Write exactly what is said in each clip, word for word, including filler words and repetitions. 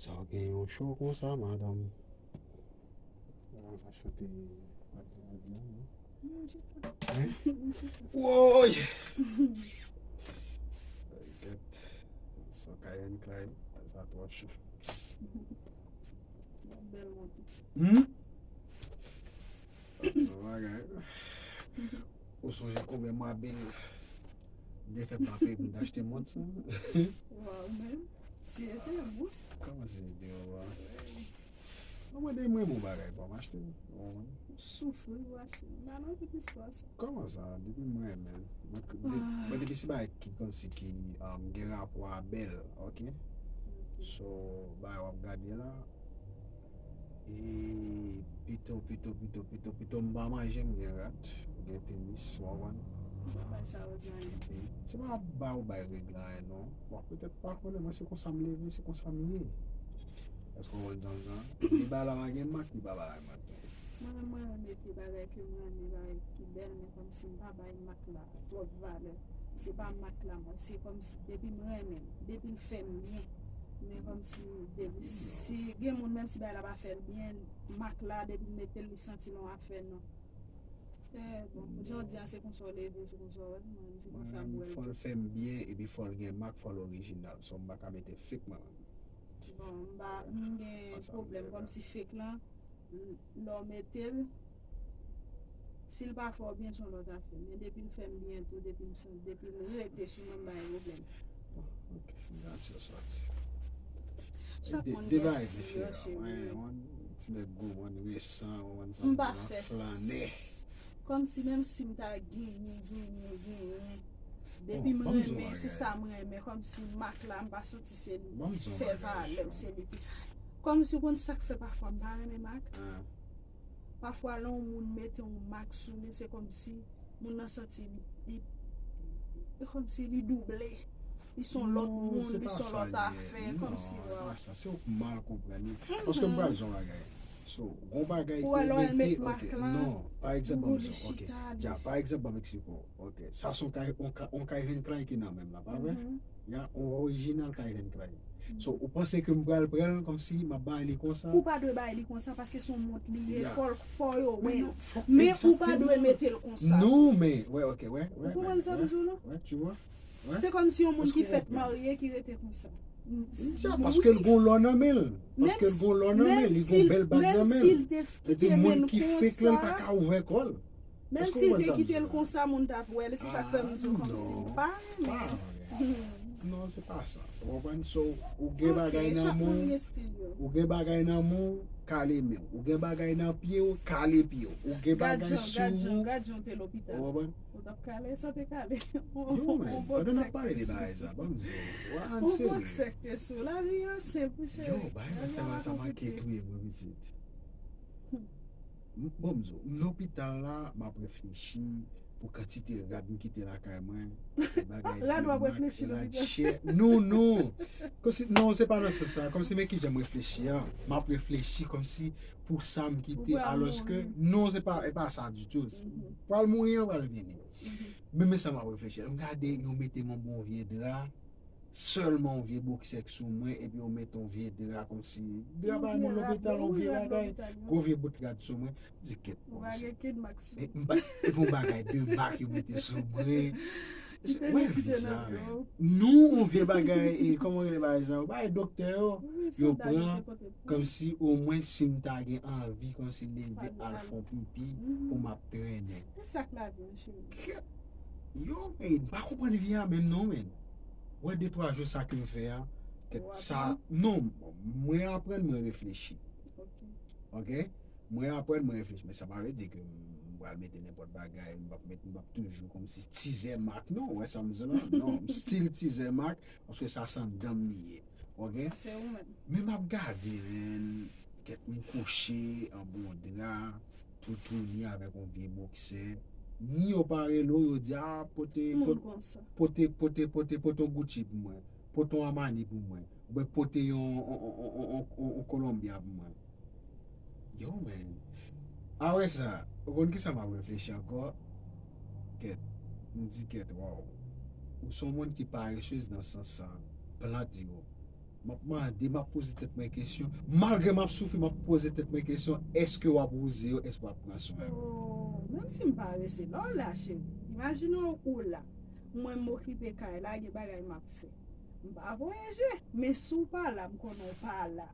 Sa w gen yon cho konsa, madanm? Ou pa chante Pati Madi an, non? Hein? Woy! Gèt. Sa Karen Clyde, sa twò cho. Hmm? Bagay. Ou sonje konbyen mwa bil m te fè m pa peye pou m t achte mont sa? Waw, men, si e te bon. Kòman se te bon? Mwen, de mwen bon bagay pou m achte. Ou soufri pou achte. M pa nan tout istwa sa. Kòman sa? Depi mwen renmen. Mwen, de- mwen depi se bagay ki kòmsi ki um, gen rapò a bèl, ok? So, bagay w ap gade la, e pito, pito, pito, pito, pito, m pa manje, m gen rad, m gen tenis, w konprann? Bagay sa yo di anyen. Se pa ba ou bay règ la, non. Bon, petèt pa konnen, mwen se konsa m leve, se konsa m ye. Èske w konprann sa m di? Li ba la pa gen mak, li pa ba la mak. Mwen menm, mwen renmen mete bagay ke m renmen, bagay ki bèl, men kòmsi m pa bay mak la twòp valè. Se pa mak la mwen, se kòmsi depi m renmen l, depi l fè m byen. Men kòmsi depi, si gen moun, menm si bagay la pa fè l byen, mak la, depi l mete l, li santi l yon afè, non. Eh, bon, jan w di a, se konsa w leve, se konsa w wè l, mwen menm, se konsa m wè l. Fò l fè m byen, epi fò l gen mak, fò l orijinal. So, m pa ka mete fake mwen menm. Bon, m pa, m gen pwoblèm kòmsi fake lan, lè w mete l, si l pa fè w byen, se yon lòt afè. Men depi l fè m byen tou, depi m san, depi l rete sou mwen, m pa gen pwoblèm. Ok, m gade sa soti. Chak moun gen stil yo, cheri. Mwen, mwen, ti nèg gwo, mwen, resan, mwen, sa m pa fè flanè. Kòmsi menm si m ta genyen, genyen, genyen, depi m renmen, se sa m renmen. Kòmsi mak la, m pa santi se li ki fè valè m, se li ki. Kòmsi ou konn sa k fè pafwa m pa renmen mak? Pafwa lè yon moun mete yon mak sou li, se kòmsi moun nan santi li, li, li kòmsi li double. Li se yon lòt moun, li se yon lòt afè, kòmsi, se pa sa. Se ou k mal konprann li. Paske m pral di yon bagay. So, gon bagay ou wè lè w mete, met mak la, non, pa egzanp, ban m, ok, dja, pa egzanp, ban m eksplike w. Ok, sa se yon Calvin Klein ki nan men m la, pa vre? Ya, yon orijinal Calvin Klein. So, ou panse ke m pral pran l kòmsi m ap bay li konsa? Ou pa dwe bay li konsa paske se yon mont li ye, fò, fò yo wè l. Men ou pa dwe mete l konsa. Non, men, wè, ok, wè, wè. Ou konprann sa m di w la? Wè, tu vois? Se kòmsi yon moun ki fèt marye ki rete konsa. Paske l gon lò nan men l. Paske l gon lò nan men l, li gon bèl bag nan men l. Epi moun ki fake lan pa ka ouvè kò l. Menm si l te kite l konsa, moun t ap wè l. Se sa k fè m di w kòmsi m pa renmen. Non, se pa sa. Ou konprann? So, ou gen bagay nan men w, ou gen bagay nan men w, kale men w. Ou gen bagay nan pye w, kale pye w. Ou gen bagay sou ou. Gad jan w te lopital. Ou konprann? Ou t ap kale, sa w te kale? Yo, men, pandan n ap pale de bagay sa, ban m di w, w a ansere. Yon bòksè k te sou. Lavi an senp, wi, cheri. Yo, bagay nan fè la sa manke touye mwen, pitit. Bon, m di w, m lopital la, m ap reflechi pou kantite rad m kite lakay mwen. Rad w ap reflechi lopital? Rad chè. Non, non. Kòmsi, non, se pa nan sans sa. Kòmsi, men kijan m reflechi a. M ap reflechi kòmsi pou sa m kite, alòske, non, se pa, e pa sa ditou. Pral mouri an, pral vini. Men, men sa m ap reflechi a. M gade, yo mete m yon bon vye dra. Sèlman yon vye bòksè k sou mwen, epi yo mete yon vye dra kòmsi. Dra bay moun lopital, yon vye bagay. Gon vye bout rad sou mwen. M di, kèt, bon, se, e, m pa, e bon bagay de mak yo mete sou mwen. Wè vizyon, men. Nou, yon vye bagay, e, kòman rele bagay sa yo? Bagay doktè yo, yo pran kòmsi omwen si m ta gen anvi, kòmsi leve al fè yon pipi, pou m ap trennen. E sa k lavi an, cheri? Kèt. Yo, men, m pa konprann vi a menm non, men. Wè de twa jou sa ke m fè a, kèt sa, non, mwen aprann, mwen reflechi. Ok? Mwen aprann, mwen reflechi. Men sa pa vle di ke m pral mete nenpòt bagay, m p ap met, m p ap toujou kòmsi tizè mak. Non, wè sa m di la? Non, m still tizè mak, paske sa se anndan m li ye. Ok? Se ou menm. Men m ap gade, men, kèt m kouche an bon dra, toutouni avèk yon vye bòksè. Ni yo pa rele w, yo di, a, pote, pote, pote, pote, pote yon Gucci pou mwen. Pote yon Armani pou mwen. Oubyen pote yon, yon, yon Columbia pou mwen. Yo, men. Apre sa, ou konn kisa m ap reflechi ankò? Kèt. M di, kèt, waw. Ou se yon moun ki paresez nan sans sa. Plant yo. M ap mande, m ap poze tèt mwen kesyon. Malgre m ap soufri, m ap poze tèt mwen kesyon, èske w ap wouze yo, èske w ap pran swen yo? Oh, menm si m parese, lè w la, cheri. Imajine w ou la. Mwen, m okipe kay la, gen bagay m ap fè. M pa voye je, men si w pa la, m konnen w pa la.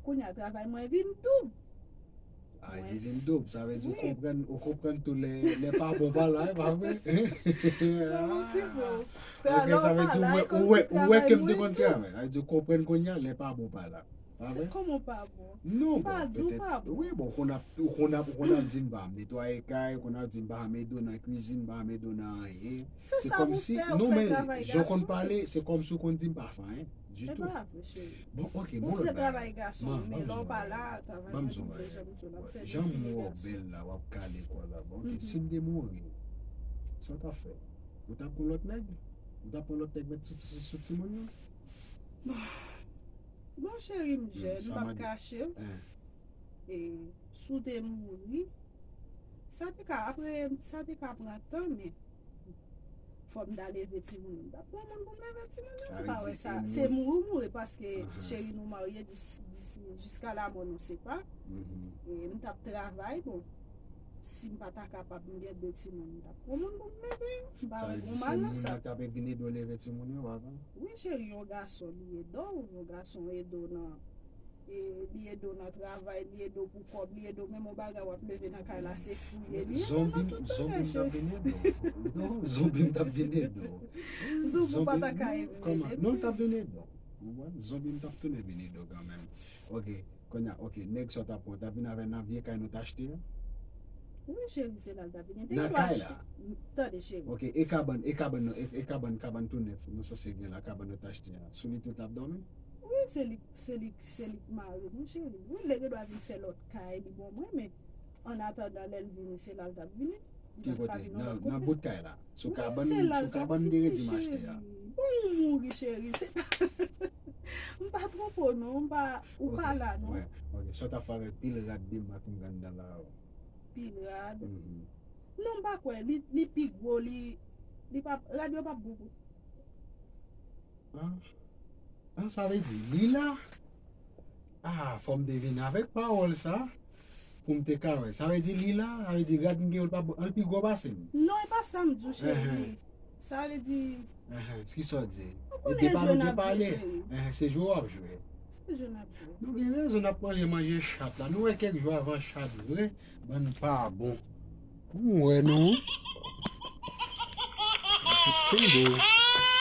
Kounye a, travay mwen vin doub. A, di vin doub, sa vle di ou konprann, ou konprann tou lè, lè pa bon pa la, e pa vre? Mwen okipe w. Ok, sa vle di ou wè, ou wè, ou wè ke m te konn travay. Sa vle di ou konprann kounye a, lè pa bon pa la. Pa vre? Kòman pa bon? Non, M pa bon, di w petèt. Pa bon. Wi, bon, konn ap, ou konn ap, ou konn ap di m pa netwaye kay, konn ap di m pa mete w nan kwizin, pa mete w nan anyen. Fè Se sa kòm pou si, fè, ou non, fè men travay jan w konn gason. Pale, se kòm si w konn di m pa fè anyen. E Ditou. pa vre, cheri. Bon, ok, Ou bon, fè lòt travay bagay. Gason, Ban, men ban m lè w zon pa bagay. La, travay Ban m mwen zon vin fè bagay. jan m di w la, m fè Jan m travay wè w gason. Bèl la, w ap kale kò la. Bon, ok, Mhm. Si m te mouri, sa w t ap fè? Ou t ap pran lòt nèg? Ou t ap pran lòt nèg met sou, sou, sou timoun yo? Bon, cheri, m jèn, sa m p ap mande. Kache w. Hein. E si w te mouri, sa te ka, apre, sa te ka pran tan, men fò m ta leve timoun yo. M t ap pran moun pou m leve timoun yo. Sa M vle pa di wè e sa. moun- Se mouri w mouri, paske Ahan. Cheri, nou marye dis- dis- jusqu'à la mort nous sépare. Mhm. E m t ap travay, bon. Si m pa ta kapab, m gen de timoun, m t ap pran moun pou m leve yo. M pa Sa wè vle di gwo se mal nan moun sa. Nan k t ap vin ede w leve timoun yo avan? Wi, cheri, yon gason li ede w, yon gason ede w nan, e, li ede w nan travay, li ede w pou kòb, li ede w menm yon bagay w ap leve nan kay la, se fouye li ye, Zonbi, nan tout zonbi bagay, m t ap cheri. vin ede w. Non, zonbi m t ap vin ede w. Zonbi w pa ta ka Non, vin kòman? ede m, Non, l t ap cheri. vin ede w. Ou konprann? Zonbi m t ap tounen vin ede w kanmenm. Ok, kounye a, ok, nèg sa w t ap pran, w t ap vin avè nan vye kay nou t achte a? Wi, cheri, se la l t ap vin ede Nan m. Kay la? Tande, cheri. Ok, e kabann, e kabann nou, e, e kabann, kabann tou nèf, nou sanse gen la, kabann nou t achte a. Sou li tou l t ap dòmi? Wi, se li, se li, se li k mari m, cheri. Wi, li gen dwa vin fè lòt kay li ban mwen, men an atandan lè l vini, se la l t ap vini. M Ki t ap ka kote? vin yon Nan, lòt nan kote. Bout kay la. Sou Wi, kabann, se la sou l t ap kabann vini, Deredi m achte cheri. a. Bon, ou mouri, cheri. Se pa, m pa twonpe w non, m pa, ou pa la non. Ok, ok. Sa w t ap fè avèk pil rad de mak m gade nan la a? Pil rad. Mhm. Non, m pa kwè. Li, li pi gwo, li, li pa, rad yo p ap bon pou. Ah. Ah, sa vle di, li la? Ah, fò m te vin avèk pawòl sa pou m te ka wè. Sa vle di li la, sa vle di rad m gen yo, l pa bon, l pi gwo pase m. Non, e pa sa m di w, cheri. Ehe. Sa vle di, Ehe, ki sa w di? Ou E konnen depa jwe nou n te ap jwe, pale? Cheri. Ehe, se jwe w ap jwe. Se jwe n ap jwe. Nou gen rezon n ap pran manje chat la. Nou wè kèk jou avan chat vre, bann pa bon. Ou wè nou. Kenbe.